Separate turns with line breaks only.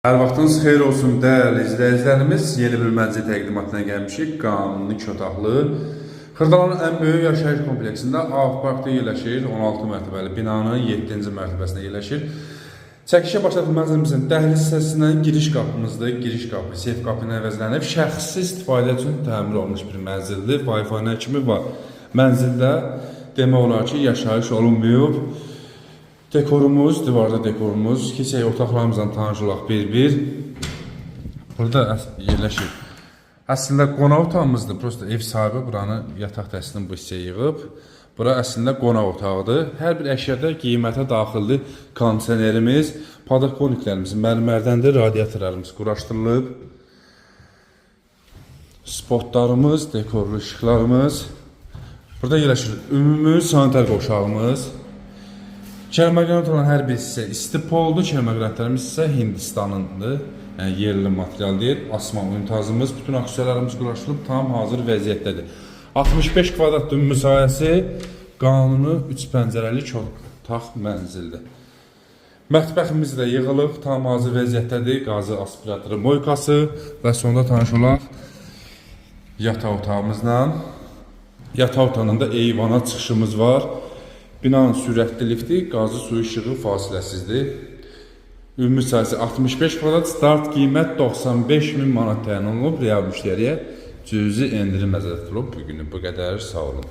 Hər vaxtınız xeyir olsun dəyərli izləyicilərimiz. Yeni bir mənzil təqdimatına gəlmişik. Qanuni iki otaqlı. Xırdalanın ən böyük yaşayış kompleksində Av Parkda yerləşir. 16 mərtəbəli binanın 7-ci mərtəbəsində yerləşir. Çəkişə başladıq mənzilimizin dəhliz hissəsindən giriş qapımızdır. Giriş qapı seyf qapı ilə əvəzlənib. Şəxsi istifadə üçün təmir olunmuş bir mənzildir. Wi-Fi kimi var. Mənzildə demək olar ki, yaşayış olunmayıb. Dekorumuz, divarda dekorumuz. Keçək otaqlarımızla tanış olaq bir-bir. Burada yerləşir. Əslində qonaq otağımızdır. Prosta ev sahibi buranı yataq dəstəsini bu hissəyə yığıb. Bura əslində qonaq otağıdır. Hər bir əşyada qiymətə daxildir. Kondisionerimiz, podokoniklərimiz mərmərdəndir, radiatorlarımız quraşdırılıb. Spotlarımız, dekorlu işıqlarımız. Burada yerləşir ümumi sanitar qovşağımız. Kərməqranat olan hər bir hissə isti poldur. Kərməqranatlarımız isə Hindistanındır. Yəni yerli material deyil. Asma unitazımız, bütün aksesuarlarımız quraşdırılıb, tam hazır vəziyyətdədir. 65 kvadrat ümumi sahəsi, qanuni 3 pəncərəli iki otaq mənzildir. Mətbəximiz də yığılıb, tam hazır vəziyyətdədir. Qazı aspiratoru, moykası və sonda tanış olaq yataq otağımızla. Yataq otağında eyvana çıxışımız var. Binanın sürətli lifti, qazı su işığı fasiləsizdir. Ümumi sahəsi 65 kvadrat, start qiymət 95 min manat təyin olunub. Real müştəriyə cüzi endirim nəzərdə tutulub. Bu günü bu qədər. Sağ olun.